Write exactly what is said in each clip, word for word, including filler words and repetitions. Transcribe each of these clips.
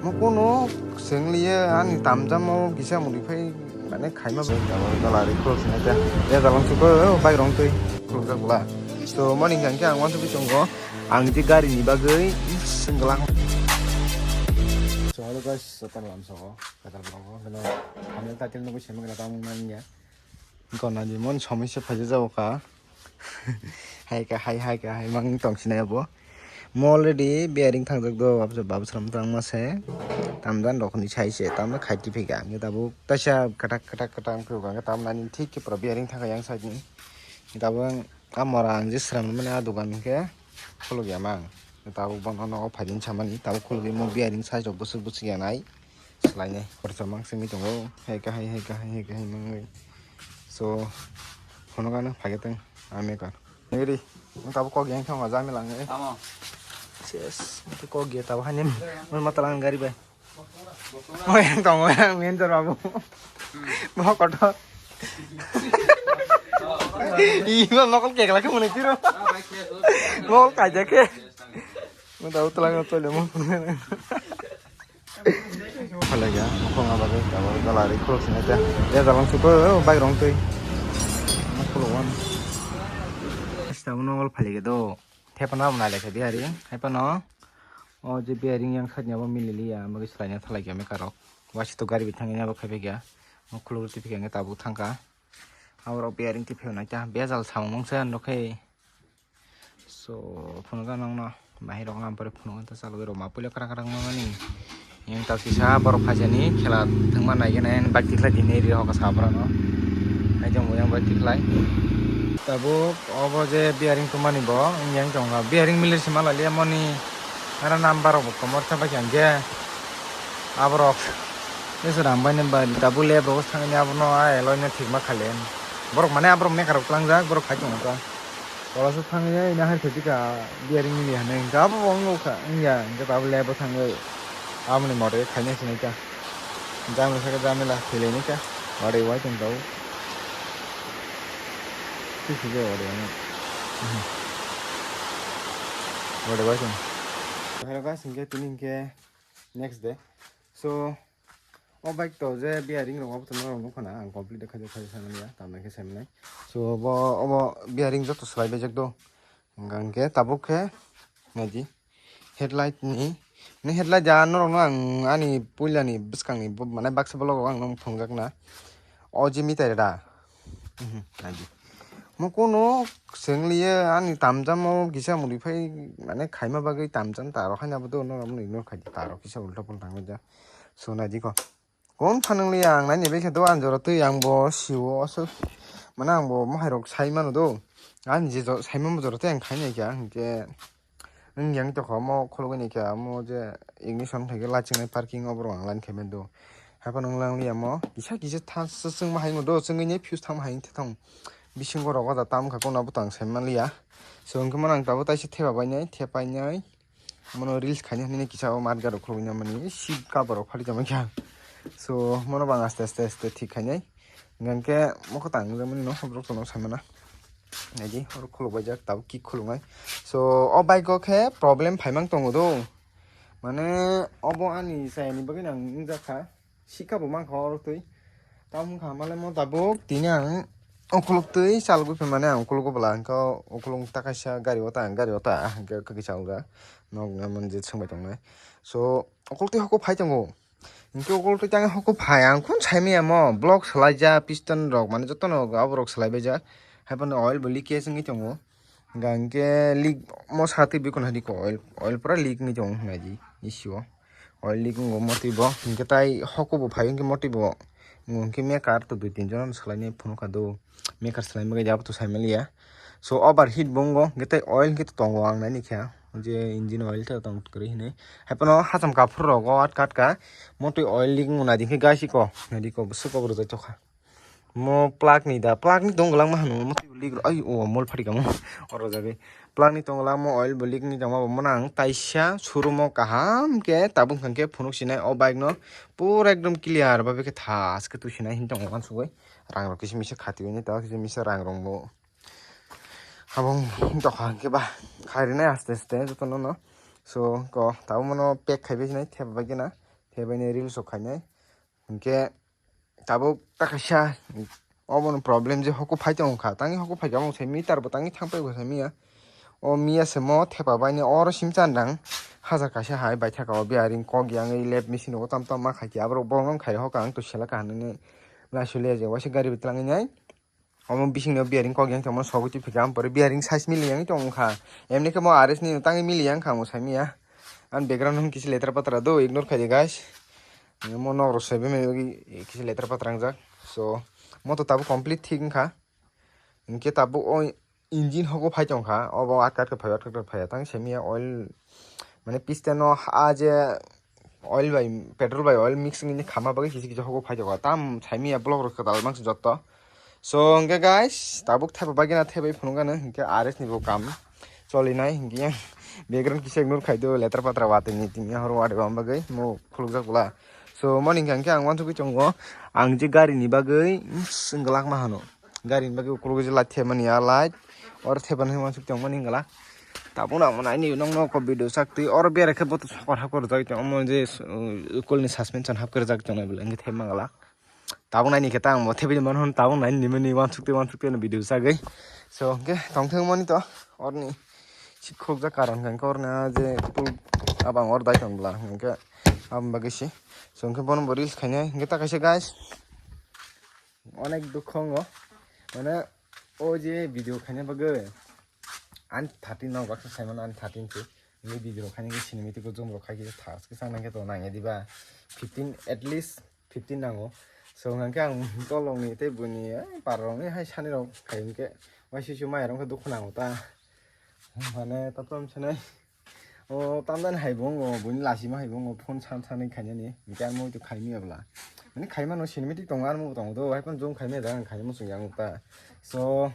Mo kuno sengli ye ani tamjamo kisa mudi phai mane khaima bai. Jala ri khuluk sinai ta. Ya jalang chuko bike rong twi khuluk jak bla. So morning jang khe ang wantu bi tongo. Ang je gari ni bagwi sengla. So hello guys, so tan lam so ko. Katal bro ko. Hello. Hamil ta tel no ko sema kala tamung nang ya. Gona di mon somosya phaijak jabo ka. Hai ka hai, hai ka hai mang tong sinai abo. Mo already bearing thangjak do, babu, babu sram tang ma se. Tamdan rok ni sai se, tamna khai ti phika. Ngi tabu taisa katak, katak, katak phika, ngi tam nani thik ke pura bearing thangka yang side ni. Ngi tabu ang, a mora ang je sram mani a dogan ke khuluk ya mang. Ngi tabu bono no phaidin samani, tabu khuluk mo bearing sai rok busuk busuk ya nai. Swlainai. Kotor mang simi tongo. Hai kahai, hai kahai, hai kahai mangwi. So, phunukano phaigatwng. Amekar. Nigiri. Ang tabuk kok yang thangma jami langnai. Tamo. Yes. Ang kok ya tabo hanim. Mun matalang gari bai. Oh, yang tongo yang mentor babu. Mau kotor. Ima mokol kek lagi mana kiro. Mokol kaja ke. Mau tahu telang apa le mau. Phalaiya, mukhung abagwi tabuk gala ri khuluk sinai ta. Ya jalang chuko, bike rong twi. Khuluk wan. Tabuk nongol phalaiya do. Thepana abo nai lekha bearing. Hai phano. O je bearing yang side ni abo mililiya, amo khe swlaina thalaiya mekar rok. Waisa to gari bi thangya abo khai phaiya. O khuluk twi phaiya tabuk thangka. Abo rok bearing twi phaiya nai ta. Bejal samung mungsa ano khe. So, phunukha nokno, bahai rok ang pore phunukha ta chalogwi roma puila kwrak kwrak mamani. Yang ta kisa borok phaijani khela thwngma nai gana yang bike tikhlai dini ri hoka sabrano. Hai jong yang bike tikhlai. Tabuk obo je bearing tumani bo, yang jong bearing milir sima laliya moni. Ara number rok bo komor ta bai khe. Aborok. Nese rambai ne ba tabuk lab rok thangni abono a eloi no thikma khalen. Borok mane aborok mekar rok tlangjak, borok khai tongma ta. Kolasuk thangwi nahar khe bika bearing ni hinwi hwnwi hwnkhe abo bo wng kha wngya hwnkhe abo lab o thangwi aboni moto khe khaina sinai kha. Jamila sakhe jamila khailaini kha. Wadai wai tong tau. Twi sijak wadai ano. Wadai wai tong. Hello guys, hwnkhe tini hwnkhe next day. So, o bike to je bearing rok obo to norok nukha na, ang complete khaijak khaijak sanaliya, tamni khe saimanai. So, obo, obo bearing joto swlai baijak do. Hwnkha hwnkhe tabuk khe naidi headlight ni, ni headlight ja norok no ang ani puila ni bwskang ni bo-, mane baksa vlog o ang no phunukjak na. O je meter da. Mhm, naidi. Mo kuno sengli ye ani tamjamo kisa mudi phai mane khaima bagwi tamjam ta rok haino abo do norok mwnwi no khai ta rok kisa ulta pulta wngwi ja. So naidi ko. Kon phanang liya ang nai ni bai khe do ang jora twi ang bo siwo aswk. Mane ang bo mohai rok sai mano do. Ani je jo-, sai mano jora twi ang khai nai kha hwnkhe wng yang tokha omo khulugwi nai kha omo je ignition khai khe lachinai parking obo rok ang line khai mani do. Haphano wng lang liya omo kisa kisa tha swchwngma hai wng do chwngwi nai fuse thangma hai wng thang bisingo rok o da tam kha kono abo to ang sai man liya. So hwnkhe mano ang tabuk taisa thepa bai nai thepai nai. Mono reels khaina hinwi kisa o mat garo khulugwi nangmani seat cover rok phari tongma kha. So mono bo ang aste aste aste thik khainai. Hingkhe mokho tang nukjakmani no borok tono saimano. Naidi oro khuluk baijak tabuk kick khuluknai. So o bike o khe problem phaimang tongo do. Mane obo ani chayani bagwi nang wngjakha. Sika bo mankha oro twi. Tamo wngkha male mo tabuk tini ang ukuluk twi chalgwi phaimani ang ukulugo bwla hwnkhe ukuluk ta kaisa gari o ta ang gari o ta hwnkhe kisa wngkha nok ni amoni je swngbai tongnai. So ukuluk twi hoko phai tongo hwnkhe ukuluk twi tang hoko phai ang khun saimanya mo block swlaijak piston rok mane jotono aborok swlaibaijak haiphano oil bo leakage wngwi tongo. Hingkha hingke leak mo sati bikon hai di ko oil, oil pura leak wngwi tongo hwnai di issue o. Oil leak wngo motwi bo, hingke tai hoko bo phai hingke motwi bo. Wngo hingke mekar to dui tin jono swlainai phunukha do. Mekar swlai bagwi abo to sai manliya. So overheat bo wngo, hingke tai oil hingke to tongo ang naini khe. Je engine oil to tong kwrwi hinwi. Haiphano hacham kaphur rogo atka atka motwi oil leak wngo naidi hingke gaisi ko, naidi ko bwswk obo rwjak tokha. Mo plug ni da, plug ni tong glak ma hano, mo twi leak rw, ai, o, mol phatika mo, oro jagwi. Plug ni tong glak mo, oil bo leak ni tongma bo, mo nang taisa showroom o kaham khe tabuk thang khe phunuk sinai o bike no, pura ekdom clear, babe khe thash khe twi sinai hin tongo uansugwi. Rang rok kisa misa khati bai nai, tabuk kisa misa rang rok bo. Habong dokha hwnkhe ba, khairwnai aste aste jotono no. So ko tabuk mano pack khaibai sinai, thep bai gana, thep bai ni reels rok khainai. Hinkhe tabuk ta kaisa obono problem je hoko phai tong kha, tangwi hoko phai kha, omo se meter bo tangwi thang phai bo se miya. O miya se mo thepa bai ni oro sim chan dang hajar kaisa hai bai thaka o bearing kok yang lab machine rogo tam tam ma khai khe aborok bolong khai hokha ang to sela ka hinwi lai suli ya je waisa gari bo twlangwi nai. Omo bising no bearing kok yang tongmo sogwi twi phikha, ampore bearing size mili yang tong kha. Emni khe mo R S ni tangwi mili yang kha mo sai miya. Ang background hwn kisi letra patra do, ignore khai di guys. Mo nok rok sai bemani bagwi kisi letra patra wngjak. So mo to tabuk complete thik wngkha. Hinkhe tabuk o engine hogo phai tong kha, obo atka atka phai atka atka phai tang sai miya oil mane piston no a je oil bai petrol bai oil mix wngwi khama bagwi kisa kisa hogo phai tong kha tam sai miya block rok kwtal mangsi jotto. So hinkhe guys tabuk thepa bagina thepai phunukgano hinkhe R S ni bo kam cholinai hinkhe yang background kisa ignore khai do letra patra watwi ni tini horo watwi bagwi mo khulukjak bwla. So moni hinkhe ang wansugwi tongo ang je gari ni bagwi swngwlak ma hano. Gari ni bagwi ukulok je light thepmani a light. Oro thepmani hwnwi uansuk tongmani wngla. Tabukno ang mano ani nokno kok video sak twi oro bera khe boto sokor hap kwrwjak tong omo je ukulni suspension hap kwrwjak tongnai bwle wngkhe thepma wngla. Tabuk naini khe ta ang bo thepwi mano hwn tabuk naini nimani uansuk twi uansuk twi video sagwi. So hwnkhe tongthwng mani to orni sikhokjak karon hwnkhe orni a je ukul abang or dai tong bwla hwnkhe aboni bagwi se. So hwnkhe bono bo reels khainai hwnkhe ta kaisa guys. Onek dukho wngo. Mane, o je video khaina bagwi, ani thirteen no baksa saimano ani thirteen se. Ni video khaina khe cinematic o zoom rok khai khe thas khe sanang khe to nangya diba. Fifteen, at least fifteen nango. So, hwnkhe ang tolongni tei buini, eh, parrokni hai sani rok khai hwnkhe, waisa su maya rok khe dukho nango ta. Mane, tatom sanai. O tamjani hai bo wngo, buini lasima hai bo wngo, phone san sanwi khainani. Hinkhe ang muitu khaimya bwla. Mani khaimano cinematic tongo, ang muitu tongo do, hai phano zoom khaimya da, ang khaimano chwng yang ta. So,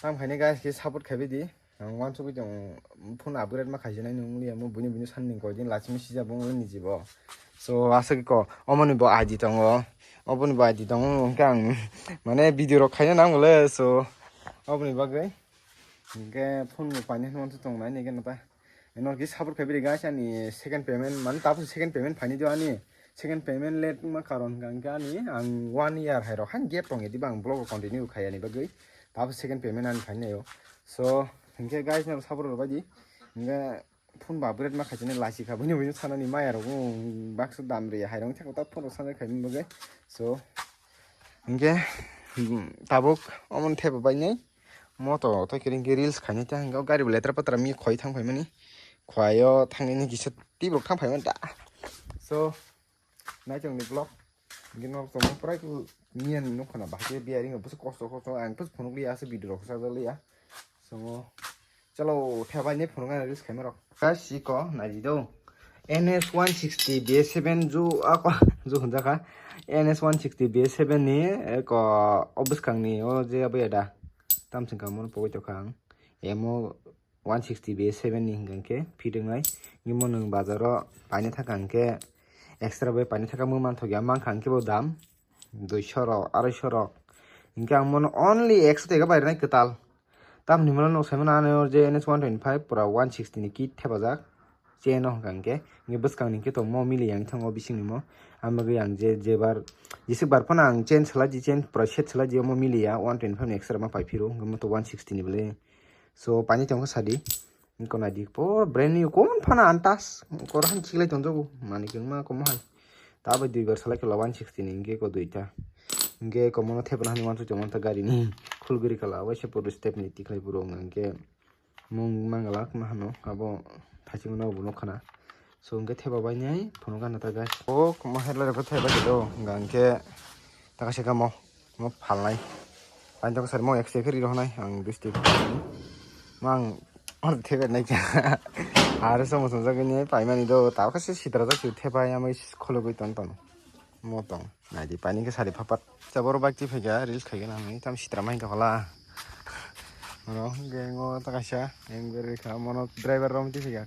tam khainai guys khe support khaibai di. Ang wansugwi tong phone upgrade ma khaijana nung liya mo buini buini sanni koi din lasima sija bo wngo niji bo. So, aswk ko, omoni bo I D tongo. Oboni bo I D tongo, hinkhe ang mane video rok khaina nang bole, so, oboni bagwi. Hinkhe phone bo paina hwnwi tong nai, hinkhe nata. Eno ki support khai biri guys, ani second payment, mane tabuk second payment phaini dio ani. Second payment late wngma karon hwnkha hwnkhe ani ang one year hai rok han gap tong edi bang vlog continue khai ani bagwi. Tabuk second payment ani phaini naio. So, hinkhe guys, nang support rwbai di. Hinkhe phone ba upgrade ma khaijani lachi kha, buini buini sanani maya rok baksa dam ri hai rok thang ta phone rok sanai khai bagwi. So, hinkhe, hmm, tabuk omon thep bai nai. Moto tei kering khe reels khainai ta hwnkhe o gari bo letra patra mi khoi thang phaimani. Khoyo thangni kisa twi borok thang phaimani ta. So, nai tongni vlog. Hwnkhe norok tongma prai khe miya ni nokha na bahai khe bearing rok bwswk kosto kosto ang bwswk phunuk liya aswk video rok sajak liya. So, chalo, thep bai ni phunuk nai reels khaima rok. Guys, iko nai di do. N S one sixty B S seven ju ako ju hunjaka. N S one sixty B S seven ni eko o bwskang ni o je abai da. Tam sing kamo pogoi tokha ang. Emo one sixty B S seven ni hingkha khe fit wngnai. Nimo nwng bazaro paina thaka hingkhe extra bai paina thaka mui manthokya mankha hingkhe bo dam duiso rok, aroiso rok. Hingkhe ang mono only ekso teka bai rwnai kwtal. Tamni hwnmano nok saimano ano je N S one twenty five pura one sixty ni kit thepajak. Chain o hwnka hwnkhe, hwnkhe bwskang ni khe tongmo mili yang thango bising ni mo. Ang bagwi ang je, je bar, jisik bar phano ang chain salai di, chain pura set salai di, omo mili ya, one twenty five ni extra ma pai phiro, hwnkhe mo to one sixty ni bwle. So, paini tongkha sadi. Wngkha naidi, por brand new, kon phano antas, kor han chiklai tongjago, manik wngma komo hai. Tabai dui bar salai khe lo one sixty ni, hwnkhe ko duita. Hwnkhe komono thepna hani wansuk tongmani ta gari ni, khulguri kala, waisa photo step ni tikhlai phuru wngkha hwnkhe. Mung mangalak ma hano abo thaichung no bo nukha na. So hwnkhe theba bai nai phunuk gana ta guys. O ma helai rok theba khe do hwnkha hwnkhe taka se kamo mo phalnai. Paini toksa mo ek se khe ri rohonai ang bwswk mang or thebe nai kha. Aro somo sumjak ni paimani do ta khe se sitra jak se theba ya mai khulugwi ton ton. Mo tong. Naidi paini khe sari phapat. Cha borok bike twi phaikha reels khaigena hinwi tam sitra mai tongkha la. Oro hwnkhe ngo ta kaisa eng berwi kha mono driver rom twi phaikha.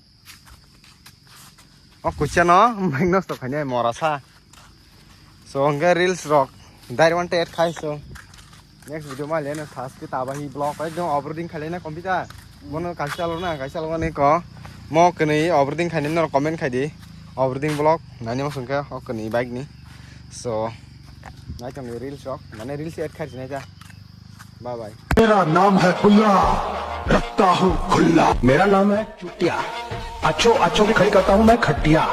O kuchano bike nosto khainai mora sa. So hwnkhe reels rok dai one tet khai so. Next video ma lena thas ke taba hi vlog ekdom uploading khailena computer. Mono kaisa lo na kaisa lo ne ko. Mo kwnwi overthink khainai norok comment khai di. Overthink vlog nani mo sungkhe o kwnwi bike ni. So, nai tong reels rok, mane reels add khai sinai ta. Bye bye. मेरा नाम है बुल्ला, रखता हूँ खुल्ला। मेरा नाम है चुटिया, अच्छो अच्छो की खड़ी करता हूँ मैं खटिया।